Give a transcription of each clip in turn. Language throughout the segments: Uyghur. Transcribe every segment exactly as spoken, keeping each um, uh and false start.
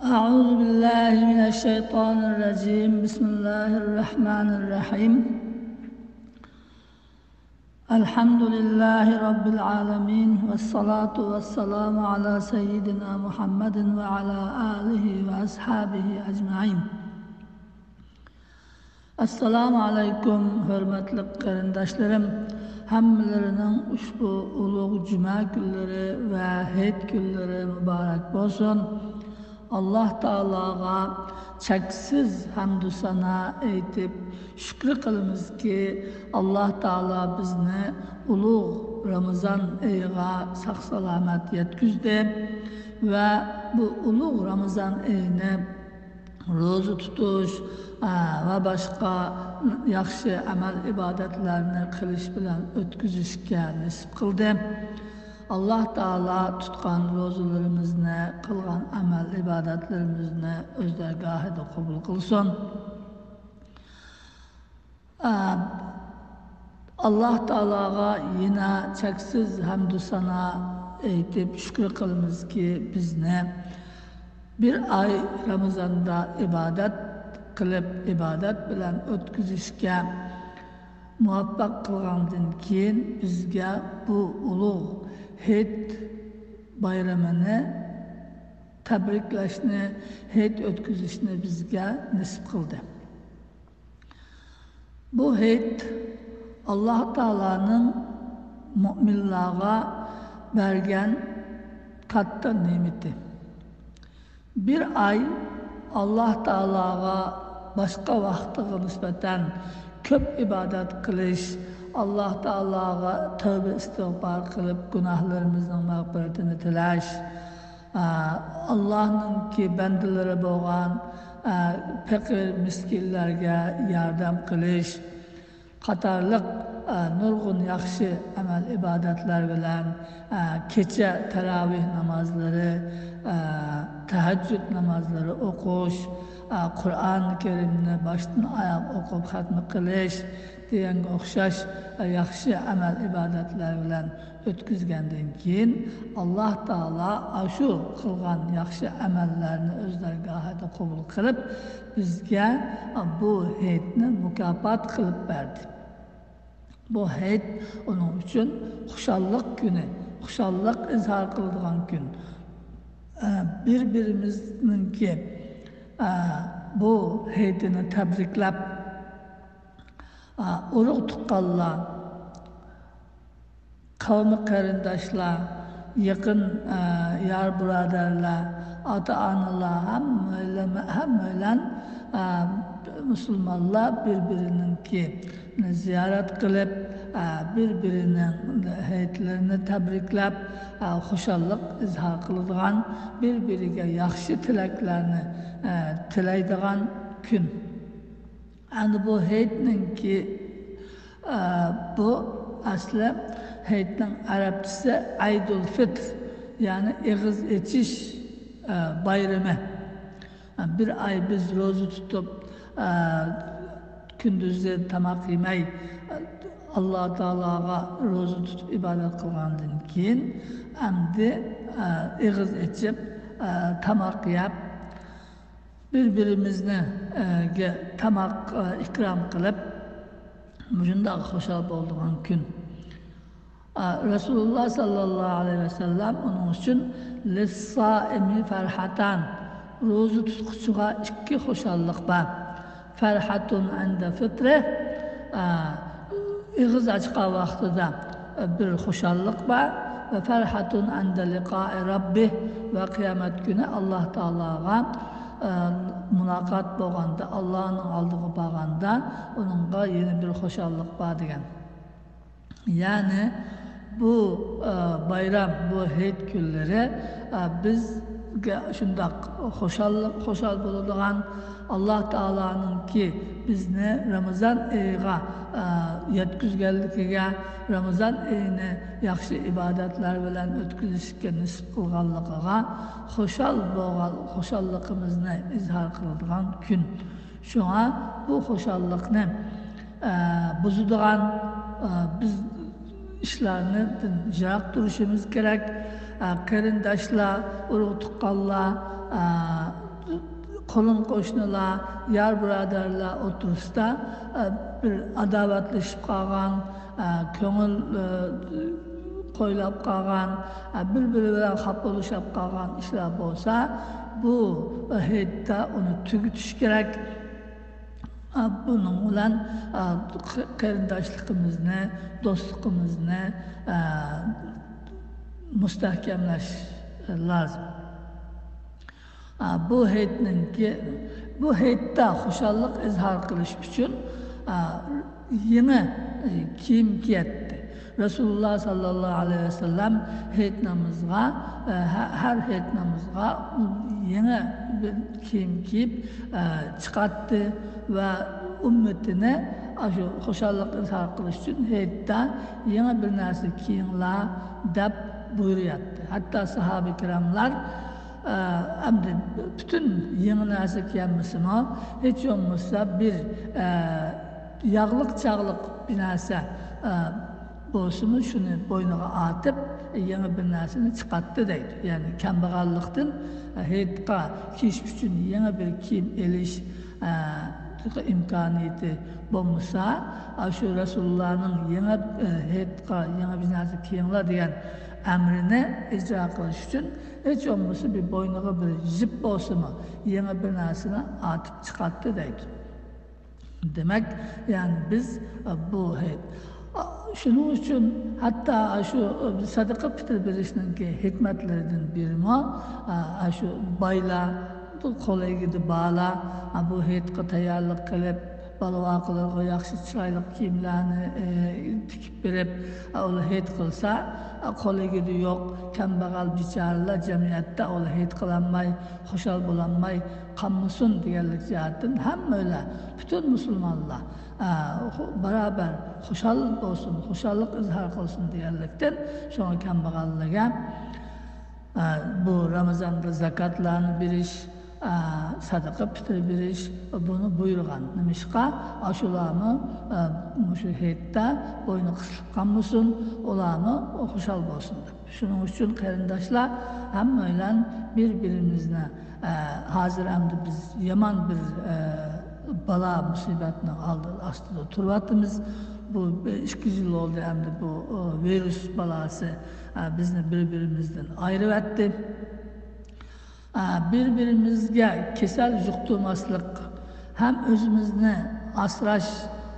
أعوذ بالله من الشيطان الرجيم. بسم الله الرحمن الرحيم. الحمد لله رب العالمين، والصلاة والسلام على سيدنا محمد وعلى آله وأصحابه أجمعين. ئەسسالامۇ ئەلەيكۇم، ھۆرمەتلىك قېرىنداشلىرىم. ھەممىلىرىنىڭ ئۇشبۇ ئۇلۇغ جۈمە كۈنلىرى ۋە ھېيت كۈنلىرى مۇبارەك بولسۇن. ئاللاھ تائالاغا چەكسىز ھەمدۇ سانا ئېيتىپ، شۈكرى قىلىمىزكى، ئاللاھ تائالا بىزنى ئۇلۇغ رامىزان ئېيىغا ساق-سالامەت يەتكۈزدى ۋە بۇ ئۇلۇغ رامىزان ئېيىنى روزا تۇتۇش، ئا، ۋە باشقا ياخشى ئەمەل-ئىبادەتلەرنى قىلىش بىلەن ئۆتكۈزۈشكە نېسىپ قىلدى. ئاللاھ تائالا تۇتقان روزىلىرىمىزنى، قىلغان ئەمەل-ئىبادەتلىرىمىزنى ئۆز دەرگاھىدا قوبۇل قىلسۇن. ئا، ئاللاھ تائالاغا يەنە چەكسىز ھەمدۇ سانا ئېيتىپ، شۈكرى قىلىمىزكى، بىزنى بىر ئاي رامىزاندا ئىبادەت قىلىپ، ئىبادەت بىلەن ئۆتكۈزۈشكە مۇۋەپپەق قىلغاندىن كېيىن، بىزگە بۇ ئۇلۇغ ھېيت بايرىمىنى تەبرىكلەشنى، ھېيت ئۆتكۈزۈشنى بىزگە نېسىپ قىلدى. بۇ ھېيت ئاللاھ تائالانىڭ مۆمىنلارغا بەرگەن كاتتا نېمىتى. بىر ئاي ئاللاھ تائالاغا باشقا ۋاقىتقا نىسبەتەن كۆپ ئىبادەت قىلىش، ئاللاھ تائالاغا تەۋبە ئىستىغپار قىلىپ، گۇناھلىرىمىزنىڭ مەغپىرىتىنى تىلەش، ئا، ئاللاھنىڭكى بەندىلىرى بولغان، ئا، پەقىر، مىسكىنلەرگە ياردەم قىلىش قاتارلىق، ئا، نۇرغۇن ياخشى ئەمەل-ئىبادەتلەر بىلەن، ئا، كېچە تاراۋىھ نامازلىرى، ئا، تەھەججۇد نامازلىرى ئوقۇش، ئا، قۇرئان كەرىمنى باشتىن ئاياغ ئوقۇپ خەتمە قىلىش دېگەنگە ئوخشاش، ئا، ياخشى ئەمەل-ئىبادەتلەر بىلەن ئۆتكۈزگەندىن كېيىن، ئاللاھ تائالا ئاشۇ قىلغان ياخشى ئەمەللەرنى ئۆز دەرگاھىدا قوبۇل قىلىپ، بىزگە بۇ ھېيتنى مۇكاپات قىلىپ بەردى. بۇ ھېيت ئۇنىڭ ئۈچۈن خۇشاللىق كۈنى، خۇشاللىق ئىزھار قىلىدىغان كۈن. ئە، بىر-بىرىمىزنىڭكى، ئە، بۇ ھېيتىنى تەبرىكلەپ، ئە، ئۇرۇق-تۇغقانلار، قەۋمى قېرىنداشلار، يېقىن، ئە، يار بۇرادەرلەر، ئاتا-ئانىلار، ھەممەيلەن، ھەممەيلەن، ئە، مۇسۇلمانلار بىر-بىرىنىڭكىنى زىيارەت قىلىپ، ئە، بىر-بىرىنىڭ ھېيتلىرىنى تەبرىكلەپ، ئە، خۇشاللىق ئىزھار قىلىدىغان، بىر-بىرىگە ياخشى تىلەكلەرنى، ئە، تىلەيدىغان كۈن. ئەمدى بۇ ھېيتنىڭكى، ئە، بۇ ئەسلى ھېيتنىڭ ئەرەبچىسى ئەيدۇل فىتر، يەنى ئېغىز ئېچىش، ئە، بايرىمى. بىر ئاي بىز روزا تۇتۇپ، ئە، كۈندۈزى تاماق يېمەي، ئاللا تائالاغا روزا تۇتۇپ ئىبادەت قىلغاندىن كېيىن، ئەمدى، ئە، ئېغىز ئېچىپ، ئە، تاماق يەپ، بىر-بىرىمىزنى، ئە، گە-، تاماق، ئە، ئىكرام قىلىپ، مۇشۇنداق خۇشال بولىدىغان كۈن. ئە، رەسۇلۇللا ساللاللاھۇ ئەلەيھى ۋەسەللەم ئۇنىڭ ئۈچۈن لىسسائىمى فەرھەتان، روزا تۇتقۇچىغا ئىككى خۇشاللىق بار. فەرھەتۇن ئەندە فىترى، ئە، ئېغىز ئاچقان ۋاقتىدا بىر خۇشاللىق بار ۋە فەرھەتۇن ئەندە لىقائى رەببى، ۋە قىيامەت كۈنى ئاللا تائالاغا، ئە، مۇلاقات بولغاندا، ئاللانىڭ ئالدىغا بارغاندا ئۇنىڭغا يەنە بىر خۇشاللىق بار دېگەن. يەنى بۇ، ئە، بايرام، بۇ ھېيت كۈنلىرى، ئە، بىزگە شۇنداق خۇشاللىق، خۇشال بولىدىغان، ئاللا تائالانىڭكى بىزنى رامىزان ئېيىغا، ئە، يەتكۈزگەنلىكىگە، رامىزان ئېيىنى ياخشى ئىبادەتلەر بىلەن ئۆتكۈزۈشكە نېسىپ قىلغانلىقىغا خۇشال بولغان، خۇشاللىقىمىزنى ئىزھار قىلىدىغان كۈن. شۇڭا بۇ خۇشاللىقنى، ئە، بۇزىدىغان، ئە، بىز ئىشلارنى يىراق تۇرۇشىمىز كېرەك. ئە، قېرىنداشلار، ئۇرۇق-تۇغقانلار، ئە، قولۇم-قوشنىلار، يار-بۇرادەرلەر ئوتتۇرىسىدا، ئە، بىر ئاداۋەتلىشىپ قالغان، ئە، كۆڭۈل، ئە، قويلاپ قالغان، ئە، بىر-بىرى بىلەن خاپىلىشىپ قالغان ئىشلار بولسا، بۇ ھېيتتا ئۇنى تۈگىتىش كېرەك. ئە، بۇنىڭ بىلەن، ئە، قېرىنداشلىقىمىزنى، دوستلۇقىمىزنى، ئە، مۇستەھكەملەش لازىم. ئا، بۇ ھېيتنىڭكى، بۇ ھېيتتا خۇشاللىق ئىزھار قىلىش ئۈچۈن، ئا، يېڭى، ئى، كىيىم كىيەتتى. رەسۇلۇللا ساللاللاھۇ ئەلەيھى ۋەسەللەم ھېيت نامىزىغا، ئە، ھە-، ھەر ھېيت نامىزىغا يېڭى بىر كىيىم كىيىپ، ئە، چىقاتتى ۋە ئۈممىتىنى ئاشۇ خۇشاللىق ئىزھار قىلىش ئۈچۈن ھېيتتا يېڭى بىر نەرسە كىيىڭلار دەپ بۇيرۇياتتى. ھەتتا ساھابە كىراملار ئە، ئەمدى پۈتۈن يېڭى نەرسە كىيەلمىسىمۇ، ھېچ بولمىسا بىر، ئە، ياغلىق چاغلىق بىر نەرسە، ئە، بولسىمۇ، شۇنى بوينىغا ئارتىپ، يېڭى بىر نەرسىنى چىقاتتى دەيدۇ. يەنى كەمبەغەللىكتىن، ئە، ھېيتقا كىيىش ئۈچۈن يېڭى بىر كىيىم ئېلىش، ئە، ئىمكانىيىتى بولمىسا، ئاشۇ رەسۇلۇللانىڭ يېڭى، ئە، ھېيتقا يېڭى بىر نەرسە كىيىڭلار دېگەن ئەمرىنى ئىجرا قىلىش ئۈچۈن ھېچ بولمىسا بىر بوينىغا بىر جىپ بولسىمۇ، يېڭى بىر نەرسىنى ئارتىپ چىقاتتى دەيدۇ. دېمەك، يەنى بىز، ئە، بۇ ھېيت، ئا، شۇنىڭ ئۈچۈن ھەتتا شۇ، ئە، سەدىقە پىتىر بېرىشنىڭكى ھېكمەتلىرىدىن بىرىمۇ، ئا، شۇ بايلار، قول ئىگىدە بارلار، ئا، بۇ ھېيتقا تەييارلىق قىلىپ، بالا-ۋاقىلىرىغا ياخشى چىرايلىق كىيىملەرنى، ئە، تىكىپ بېرىپ، ئە، ئۇلار ھېيت قىلسا، ئە، قول ئىگىدە يوق، كەمبەغەل بىچارىلەر جەمئىيەتتە ئۇلار ھېيت قىلالماي، خۇشال بولالماي قالمىسۇن دېگەنلىك جەھەتتىن ھەممەيلەن، پۈتۈن مۇسۇلمانلار، ئە، خۇ-، بارابەر خۇشال بولسۇن، خۇشاللىق ئىزھار قىلسۇن دېگەنلىكتىن، شۇڭا كەمبەغەللەرگە، ئە، بۇ رامىزاندا زاكاتلارنى بېرىش، ئە، سەدىقە پىتىر بېرىش، بۇنى بۇيرۇغان. نېمىشقا؟ ئاشۇلارمۇ، ئە، مۇشۇ ھېيتتا بوينى قىسىلىپ قالمىسۇن، ئۇلارمۇ خۇشال بولسۇن دەپ. شۇنىڭ ئۈچۈن قېرىنداشلار، ھەممەيلەن بىر-بىرىمىزنى، ئە، ھازىر ئەمدى بىز يامان بىر، ئە، بالا مۇسىبەتنىڭ ئالدى ئاستىدا تۇرۇۋاتىمىز. بۇ ئىككى يىل بولدى ئەمدى بۇ، ئە، ۋىرۇس بالاسى، ئە، بىزنى بىر-بىرىمىزدىن ئايرىۋەتتى. ئە، بىر-بىرىمىزگە كېسەل يۇقتۇرماسلىق ھەم ئۆزىمىزنى ئاسراش،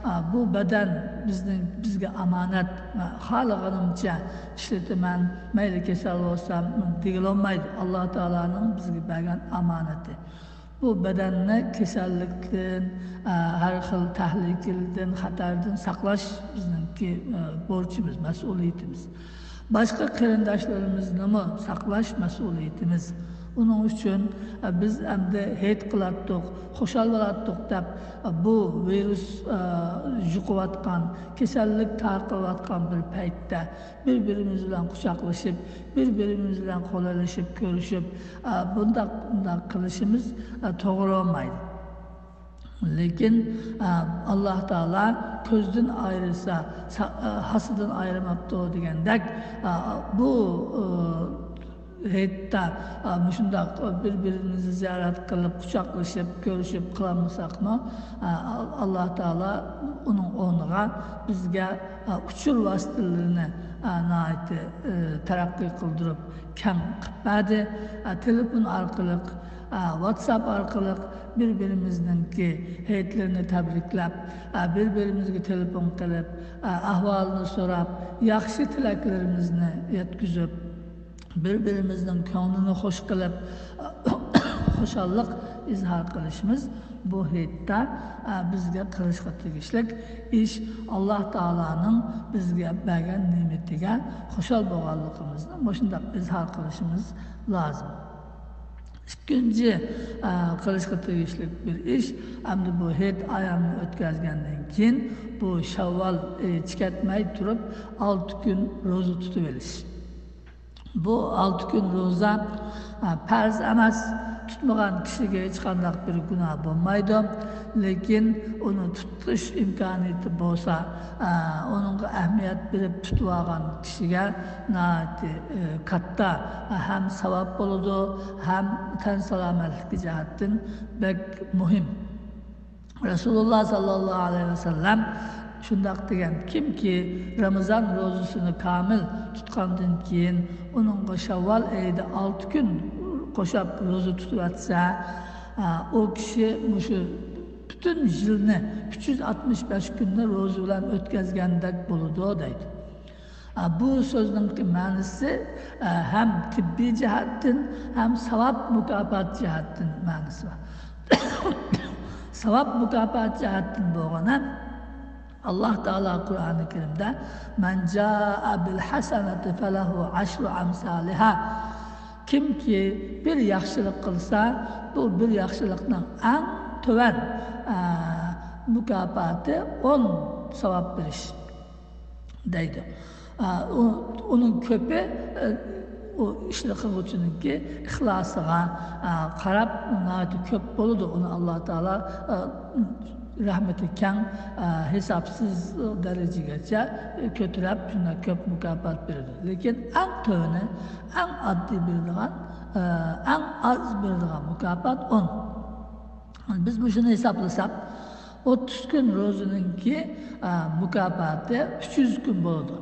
ئە، بۇ بەدەن بىزنىڭ، بىزگە ئامانەت. ئە، خالىغىنىمچە ئىشلىتىمەن، مەيلى كېسەل بولسام دېگىلى بولمايدۇ. ئاللا تائالانىڭ بىزگە بەرگەن ئامانىتى. بۇ بەدەننى كېسەللىكتىن، ئە، ھەر خىل تەھلىكىلىدىن، خەتەردىن ساقلاش بىزنىڭكى، ئە، بورچىمىز، مەسئۇلىيىتىمىز. باشقا قېرىنداشلىرىمىزنىمۇ ساقلاش مەسئۇلىيىتىمىز. ئۇنىڭ ئۈچۈن، ئە، بىز ئەمدى ھېيت قىلاتتۇق، خۇشال بولاتتۇق دەپ، ئە، بۇ ۋىرۇس، ئە، يۇقۇۋاتقان، كېسەللىك تارقىلىۋاتقان بىر پەيتتە بىر-بىرىمىز بىلەن قۇچاقلىشىپ، بىر-بىرىمىز بىلەن قول ئېلىشىپ، كۆرۈشۈپ، ئە، بۇنداق، بۇنداق قىلىشىمىز، ئە، توغرا بولمايدۇ. لېكىن، ئە، ئاللا تائالا كۆزدىن ئايرىسا، سا-، ئە، ھاسىدىن ئايرىماپتۇ دېگەندەك، ئە، بۇ، ئە، ھېيتتا، ئە، مۇشۇنداق بىر-بىرىمىزنى زىيارەت قىلىپ، قۇچاقلىشىپ، كۆرۈشۈپ قىلالمىساقمۇ، ئە، ئاللا تائالا ئۇنىڭ ئورنىغا بىزگە، ئە، ئۇچۇر ۋاسىتىلىرىنى، ئە، ناھايىتى، ئە، تەرەققىي قىلدۇرۇپ، كەڭ قىلىپ بەردى. ئە، تېلېفون ئارقىلىق، ئە، ۋاتساپ ئارقىلىق بىر-بىرىمىزنىڭكى ھېيتلىرىنى تەبرىكلەپ، ئە، بىر-بىرىمىزگە تېلېفون قىلىپ، ئە، ئەھۋالىنى سوراپ، ياخشى تىلەكلىرىمىزنى يەتكۈزۈپ، بىر-بىرىمىزنىڭ كۆڭلىنى خۇش قىلىپ، خۇشاللىق ئىزھار قىلىشىمىز بۇ ھېيتتا، ئە، بىزگە قىلىشقا تېگىشلىك ئىش. ئاللا تائالانىڭ بىزگە بەرگەن نېمىتىگە خۇشال بولغانلىقىمىزنى مۇشۇنداق ئىزھار قىلىشىمىز لازىم. ئىككىنچى، ئە، قىلىشقا تېگىشلىك بىر ئىش، ئەمدى بۇ ھېيت ئايامنى ئۆتكەزگەندىن كېيىن، بۇ شەۋۋال ئېيى چىكەتمەي تۇرۇپ، ئالتە كۈن روزا تۇتۇۋېلىش. بۇ ئالتە كۈن روزا، ئە، پەرز ئەمەس، تۇتمىغان كىشىگە ھېچقانداق بىر گۇناھ بولمايدۇ. لېكىن ئۇنى تۇتۇش ئىمكانىيىتى بولسا، ئە، ئۇنىڭغا ئەھمىيەت بېرىپ تۇتۇۋالغان كىشىگە ناھايىتى، ئە، كاتتا، ئە، ھەم ساۋاب بولىدۇ، ھەم تەن سالامەتلىكى جەھەتتىن بەك مۇھىم. رەسۇلۇللا ساللاللاھۇ ئەلەيھى ۋەسەللەم شۇنداق دېگەن، كىمكى رامىزان روزىسىنى كامىل تۇتقاندىن كېيىن، ئۇنىڭغا شەۋۋال ئېيىدا ئالتە كۈن قوشاپ روزا تۇتۇۋەتسە، ئۇ كىشى مۇشۇ پۈتۈن يىلنى، ئۈچ يۈز ئاتمىش بەش كۈننى روزا بىلەن ئۆتكۈزگەندەك بولىدۇ، دەيدۇ. ئا، بۇ سۆزنىڭكى مەنىسى، ئە، ھەم تېببىي جەھەتتىن، ھەم ساۋاب مۇكاپات جەھەتتىن مەنىسى بار. ساۋاب مۇكاپات جەھەتتىن بولغىنى، ئاللاھ تائالا قۇرئانى كەرىمدە، مەن جائە بىل ھەسەنەتى فەلەھۇ ئەشرۇ ئەمسالىھا. كىمكى بىر ياخشىلىق قىلسا، بۇ بىر ياخشىلىقنىڭ ئەڭ تۆۋەن، ئە، مۇكاپاتى ئون ساۋاب بېرىش. دەيدۇ. ئا، ئۇ، ئۇنىڭ كۆپى، ئە، ئۇ ئىشنى قىلغۇچىنىڭكى ئىخلاسىغا، ئا، قاراپ ناھايىتى كۆپ بولىدۇ. ئۇنى ئاللاھ تائالا، ئا، رەھمىتى كەڭ، ئا، ھېسابسىز دەرىجىگىچە كۆتۈرۈپ، شۇنداق كۆپ مۇكاپات بېرىدۇ. لېكىن ئەڭ تۆۋىنى، ئەڭ ئاددىي بېرىدىغان، ئا، ئەڭ ئاز بېرىدىغان مۇكاپات ئون. بىز مۇشۇنى ھېسابلىساق، ئوتتۇز كۈن روزىنىڭكى، ئا، مۇكاپاتى ئۈچ يۈز كۈن بولىدۇ.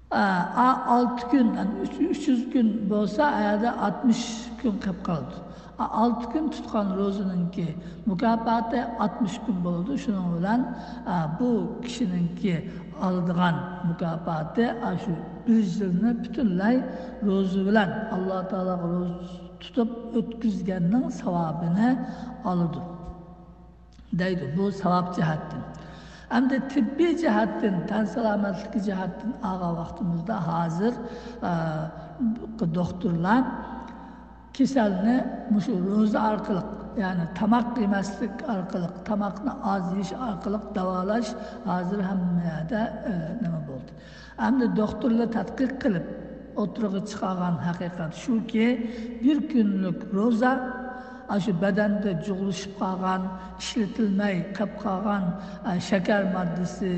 ئا، ئا، ئالتە كۈن، يەنى ئۈچ، ئۈچ يۈز كۈن بولسا، ئايەردە ئاتمىش كۈن قېلىپ قالىدۇ. ئا، ئالتە كۈن تۇتقان روزىنىڭكى مۇكاپاتى ئاتمىش كۈن بولىدۇ. شۇنىڭ بىلەن، ئا، بۇ كىشىنىڭكى ئالىدىغان مۇكاپاتى، ئا، شۇ بىر يىلنى پۈتۈنلەي روزا بىلەن، ئاللاھ تائالاغا روزا تۇتۇپ ئۆتكۈزگەننىڭ ساۋابىنى ئالىدۇ، دەيدۇ. بۇ ساۋاب جەھەتتىن. ئەمدى تېببىي جەھەتتىن، تەن سالامەتلىكى جەھەتتىن ئالغان ۋاقتىمىزدا، ھازىر، ئە، دوختۇرلار كېسەلنى مۇشۇ روزا ئارقىلىق، يەنى تاماق يېمەسلىك ئارقىلىق، تاماقنى ئاز يېيىش ئارقىلىق داۋالاش ھازىر ھەممە يەردە، ئە، نېمە بولدى. ئەمدى دوختۇرلار تەتقىق قىلىپ ئوتتۇرىغا چىقارغان ھەقىقەت شۇكى، بىر كۈنلۈك روزا، ئاشۇ بەدەندە جۇغلىشىپ قالغان، ئىشلىتىلمەي قېلىپ قالغان، ئە، شەكەر ماددىسى،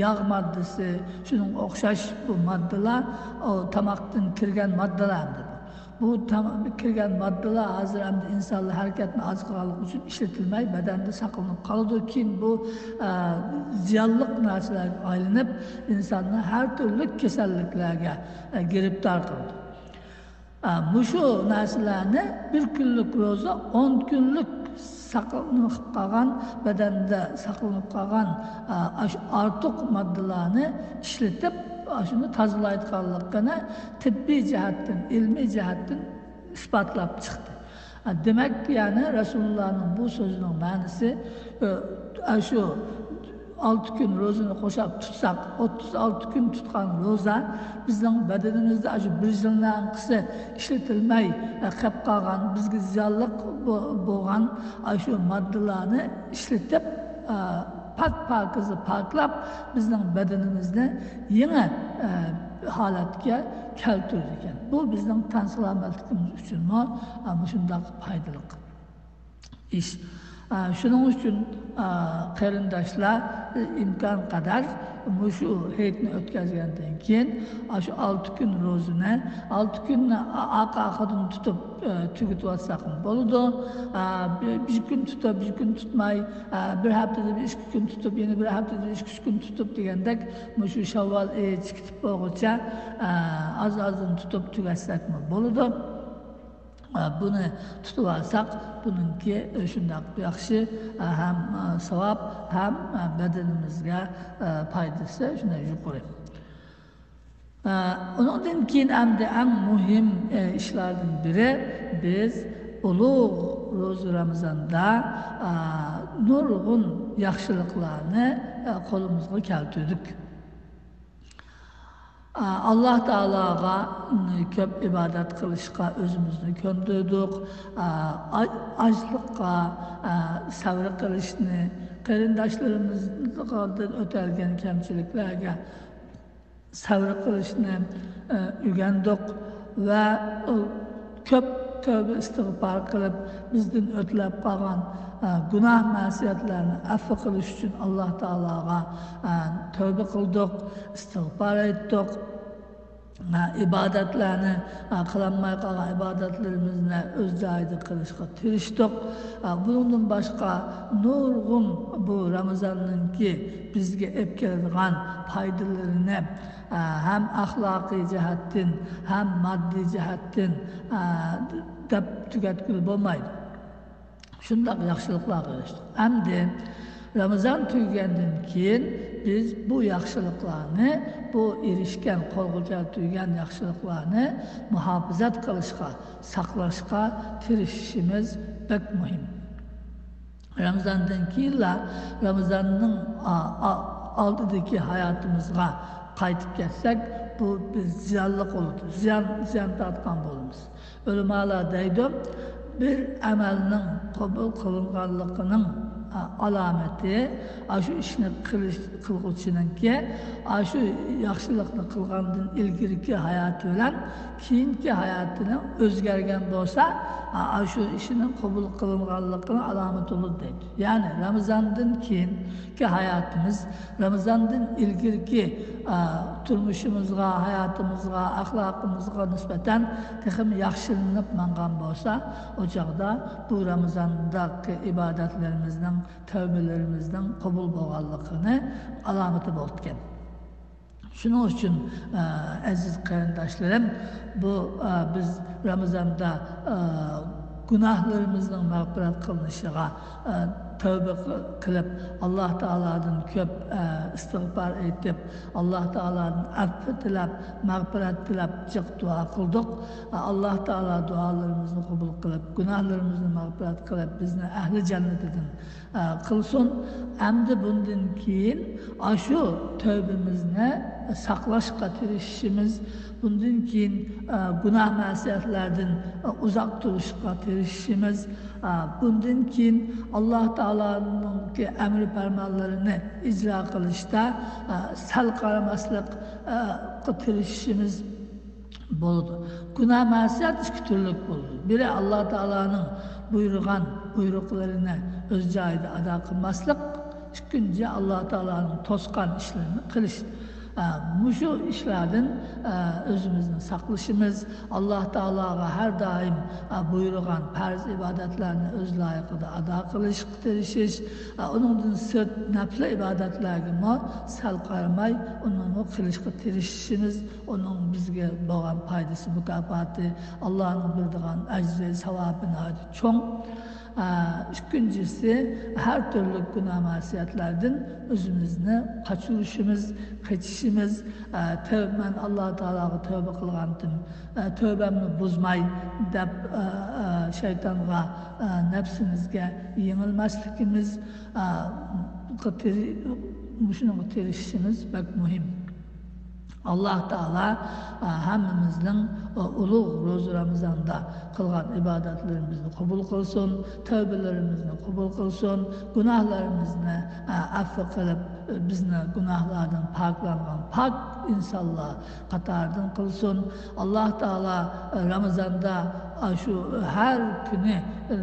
ياغ ماددىسى، شۇنىڭغا ئوخشاش بۇ ماددىلار، ئۇ تاماقتىن كىرگەن ماددىلار ئەمدى بۇ. بۇ تام-، كىرگەن ماددىلار ھازىر ئەمدى ئىنسانلار ھەرىكەتنى ئاز قىلغانلىقى ئۈچۈن ئىشلىتىلمەي، بەدەندە ساقلىنىپ قالىدۇ. كېيىن بۇ، ئە، زىيانلىق نەرسىلەرگە ئايلىنىپ، ئىنساننى ھەر تۈرلۈك كېسەللىكلەرگە، ئە، گىرىپتار قىلىدۇ. ئە، مۇشۇ نەرسىلەرنى بىر كۈنلۈك روزا ئون كۈنلۈك ساقلىنىپ قالغان، بەدەندە ساقلىنىپ قالغان، ئە، ئاشۇ ئارتۇق ماددىلارنى ئىشلىتىپ، ئاشۇنى تازىلايدىغانلىقىنى تېببىي جەھەتتىن، ئىلمىي جەھەتتىن ئىسپاتلاپ چىقتى. ئە، دېمەك، يەنى رەسۇلۇللانىڭ بۇ سۆزىنىڭ مەنىسى، ئە، ئاشۇ ئالتە كۈن روزىنى قوشاپ تۇتساق، ئوتتۇز ئالتە كۈن تۇتقان روزا بىزنىڭ بەدىنىمىزدە ئاشۇ بىر يىلنىڭ ئەڭقىسى ئىشلىتىلمەي، ئە، قېلىپ قالغان، بىزگە زىيانلىق بو-، بولغان ئاشۇ ماددىلارنى ئىشلىتىپ، ئە، پاك پاكىزە پاكلاپ، بىزنىڭ بەدىنىمىزنى يېڭى، ئە، ھالەتكە كەلتۈرىدىكەن. بۇ بىزنىڭ تەن سالامەتلىكىمىز ئۈچۈنمۇ، ئە، مۇشۇنداق پايدىلىق ئىش. ئا، شۇنىڭ ئۈچۈن، ئا، قېرىنداشلار، ئىمكان قەدەر مۇشۇ ھېيتنى ئۆتكۈزگەندىن كېيىن، ئاشۇ ئالتە كۈن روزىنى، ئالتە كۈننى ئا-، ئارقا-ئارقىدىن تۇتۇپ، ئە، تۈگىتىۋاتساقمۇ بولىدۇ. ئا، بىر، بىر كۈن تۇتۇپ، بىر كۈن تۇتماي، ئا، بىر ھەپتىدە بىر ئىككى كۈن تۇتۇپ، يەنە بىر ھەپتىدە بىر ئىككى، ئۈچ كۈن تۇتۇپ دېگەندەك، مۇشۇ شەۋۋال ئېيى چىقىپ بولغۇچە، ئا، ئاز-ئازدىن تۇتۇپ تۈگەتسەكمۇ بولىدۇ. ئە، بۇنى تۇتۇۋالساق، بۇنىڭكى، ئە، شۇنداق ياخشى، ئە، ھەم، ئە، ساۋاب، ھەم، ئە، بەدىنىمىزگە، ئە، پايدىسى شۇنداق يۇقىرى. ئە، ئۇنىڭدىن كېيىن ئەمدى ئەڭ مۇھىم، ئە، ئىشلاردىن بىرى، بىز ئۇلۇغ روزا رامىزاندا، ئە، نۇرغۇن ياخشىلىقلارنى، ئە، قولىمىزغا كەلتۈردۇق. ئاللاھ تائالاغا كۆپ ئىبادەت قىلىشقا ئۆزىمىزنى كۆندۈردۇق. ئاچلىققا سەۋر قىلىشنى، قېرىنداشلىرىمىزدىن ئۆتەلگەن كەمچىلىكلەرگە سەۋر قىلىشنى ئۆگەندۇق ۋە كۆپ تەۋبە ئىستىغپار قىلىپ، بىزدىن ئۆتلەپ قالغان، ئە، گۇناھ مەسىيەتلەرنى ئەپۇ قىلىش ئۈچۈن ئاللا تائالاغا، ئە، تەۋبە قىلدۇق، ئىستىغپار ئېيتتۇق. ئە، ئىبادەتلەرنى، ئە، قىلالماي قالغان ئىبادەتلىرىمىزنى ئۆز جايىدا قىلىشقا تىرىشتۇق. ئە، بۇنىڭدىن باشقا نۇرغۇن بۇ رامىزاننىڭكى بىزگە ئېلىپ كېلىدىغان پايدىلىرىنى، ئە، ھەم ئەخلاقىي جەھەتتىن، ھەم ماددىي جەھەتتىن، ئە، دەپ تۈگەتكىلى بولمايدۇ. شۇنداق ياخشىلىقلارغا ئېرىشتۇق. ئەمدى رامىزان تۈگىگەندىن كېيىن بىز بۇ ياخشىلىقلارنى، بۇ ئېرىشكەن، قولغا كەلتۈرگەن ياخشىلىقلارنى مۇھاپىزەت قىلىشقا، ساقلاشقا تىرىشىشىمىز بەك مۇھىم. رامىزاندىن كېيىنلا رامىزاننىڭ، ئا، ئا، ئالدىدىكى ھاياتىمىزغا قايتىپ كەتسەك، بۇ بىز زىيانلىق بولىدۇ، زىيان، زىيان تارتقان بولىمىز. ئۆلىمالار دەيدۇ، بىر ئەمەلنىڭ قوبۇل قىلىنغانلىقىنىڭ، ئا، ئالامىتى، ئاشۇ ئىشنى قىلىش، قىلغۇچىنىڭكى، ئاشۇ ياخشىلىقنى قىلغاندىن ئىلگىرىكى ھاياتى بىلەن كېيىنكى ھاياتىنىڭ ئۆزگەرگەن بولسا، ئا، ئاشۇ ئىشنىڭ قوبۇل قىلىنغانلىقىنىڭ ئالامىتى بولىدۇ دەيدۇ. يەنى رامىزاندىن كېيىنكى ھاياتىمىز رامىزاندىن ئىلگىرىكى، ئا، تۇرمۇشىمىزغا، ھاياتىمىزغا، ئەخلاقىمىزغا نىسبەتەن تېخىمۇ ياخشىلىنىپ ماڭغان بولسا، ئۇ چاغدا بۇ رامىزاندىكى ئىبادەتلىرىمىزنىڭ، تەۋبىلىرىمىزنىڭ قوبۇل بولغانلىقىنى ئالامىتى بولىدىكەن. شۇنىڭ ئۈچۈن، ئە، ئەزىز قېرىنداشلىرىم، بۇ، ئە، بىز رامىزاندا، ئە، گۇناھلىرىمىزنىڭ مەغپىرەت قىلىنىشىغا، ئە، تەۋبە قىلىپ، ئاللا تائالادىن كۆپ، ئە، ئىستىغپار ئېيتىپ، ئاللا تائالادىن ئەپۇ تىلەپ، مەغپىرەت تىلەپ جىق دۇئا قىلدۇق. ئە، ئاللا تائالا دۇئالىرىمىزنى قوبۇل قىلىپ، گۇناھلىرىمىزنى مەغپىرەت قىلىپ، بىزنى ئەھلى جەننىتىدىن ئە، قىلسۇن. ئەمدى بۇندىن كېيىن ئاشۇ تەۋبىمىزنى ساقلاشقا تىرىشىشىمىز، بۇندىن كېيىن، ئە، گۇناھ مەسىيەتلەردىن، ئە، ئۇزاق تۇرۇشقا تىرىشىشىمىز، ئە، بۇندىن كېيىن ئاللا تائالانىڭكى ئەمرى پەرمانلىرىنى ئىجرا قىلىشتا، ئە، سەل قارىماسلىققا تىرىشىشىمىز بولىدۇ. گۇناھ مەسىيەت ئىككى تۈرلۈك بولىدۇ. بىرى ئاللا تائالانىڭ بۇيرۇغان بۇيرۇقلىرىنى ئۆز جايىدا ئادا قىلماسلىق، ئىككىنچى ئاللا تائالانىڭ توسقان ئىشلىرىنى قىلىش. ئە، مۇشۇ ئىشلاردىن، ئە، ئۆزىمىزنى ساقلىشىمىز، ئاللا تائالاغا ھەر دائىم، ئە، بۇيرۇغان پەرز ئىبادەتلەرنى ئۆز لايىقىدا ئادا قىلىشقا تىرىشىش، ئە، ئۇنىڭدىن سىرت نەپلى ئىبادەتلەرگىمۇ سەل قارىماي، ئۇنىمۇ قىلىشقا تىرىشىشىمىز، ئۇنىڭ بىزگە بولغان پايدىسى، مۇكاپاتى، ئاللانىڭ بېرىدىغان ئەجرى، ساۋابى ناھايىتى چوڭ. ئە، ئىككىنچىسى، ھەر تۈرلۈك گۇناھ مەسىيەتلەردىن ئۆزىمىزنى قاچۇرۇشىمىز، قېچىشىمىز. ئە، تەۋ-، مەن ئاللا تائالاغا تەۋبە قىلغانتىم، ئە، تەۋبەمنى بۇزماي دەپ، ئە، ئە، شەيتانغا، ئە، نەپسىمىزگە يېڭىلمەسلىكىمىز، ئە، تىرى-، مۇشۇنىڭغا تىرىشىشىمىز بەك مۇھىم. ئاللا تائالا، ئە، ھەممىمىزنىڭ، ئە، ئۇلۇغ روزا رامىزاندا قىلغان ئىبادەتلىرىمىزنى قوبۇل قىلسۇن، تەۋبىلىرىمىزنى قوبۇل قىلسۇن، گۇناھلىرىمىزنى، ئە، ئەپۇ قىلىپ، بىزنى گۇناھلاردىن پاكلانغان پاك ئىنسانلار قاتارىدىن قىلسۇن. ئاللا تائالا، ئە، رامىزاندا، ئە، شۇ ھەر كۈنى، ئە،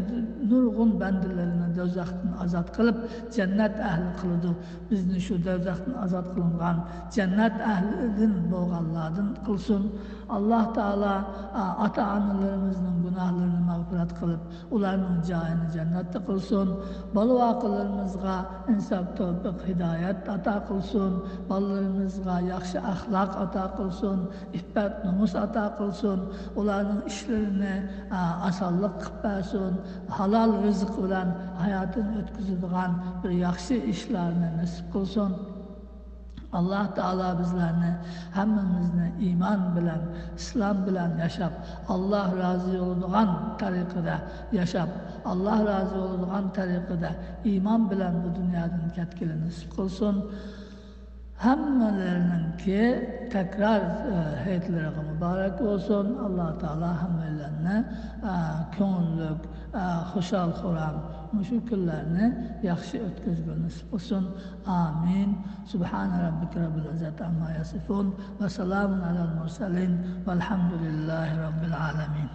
نۇرغۇن بەندىلىرىنى دوزاختىن ئازاد قىلىپ، جەننەت ئەھلى قىلىدۇ. بىزنى شۇ دوزاختىن ئازاد قىلىنغان جەننەت ئەھلىدىن بولغانلاردىن قىلسۇن. ئاللا تائالا، ئا، ئاتا-ئانىلىرىمىزنىڭ گۇناھلىرىنى مەغپىرەت قىلىپ، ئۇلارنىڭ جايىنى جەننەتتە قىلسۇن. بالا-ۋاقىلىرىمىزغا ئىنساپ، تەۋپىق، ھىدايەت ئاتا قىلسۇن. بالىلىرىمىزغا ياخشى ئەخلاق ئاتا قىلسۇن، ئىپپەت، نومۇس ئاتا قىلسۇن. ئۇلارنىڭ ئىشلىرىنى، ئا، ئاسانلىق قىلىپ بەرسۇن. ھالال رىزىق بىلەن ھاياتىنى ئۆتكۈزىدىغان بىر ياخشى ئىشلارنى نېسىپ قىلسۇن. ئاللا تائالا بىزلەرنى، ھەممىمىزنى ئىمان بىلەن، ئىسلام بىلەن ياشاپ، ئاللا رازى بولىدىغان تەرىقىدە ياشاپ، ئاللا رازى بولىدىغان تەرىقىدە ئىمان بىلەن بۇ دۇنيادىن كەتكىلى نېسىپ قىلسۇن. ھەممىلىرىنىڭكى تەكرار، ئە، ھېيتلىرىغا مۇبارەك بولسۇن. ئاللا تائالا ھەممىلەرنى، ئە، كۆڭۈللۈك، ئە، خۇشال-خۇرام مۇشۇ كۈنلەرنى ياخشى ئۆتكۈزگىلى نېسىپ قىلسۇن. ئامىن. سبحان ربك رب العزة عما يصفون وسلام على المرسلين والحمد لله رب العالمين.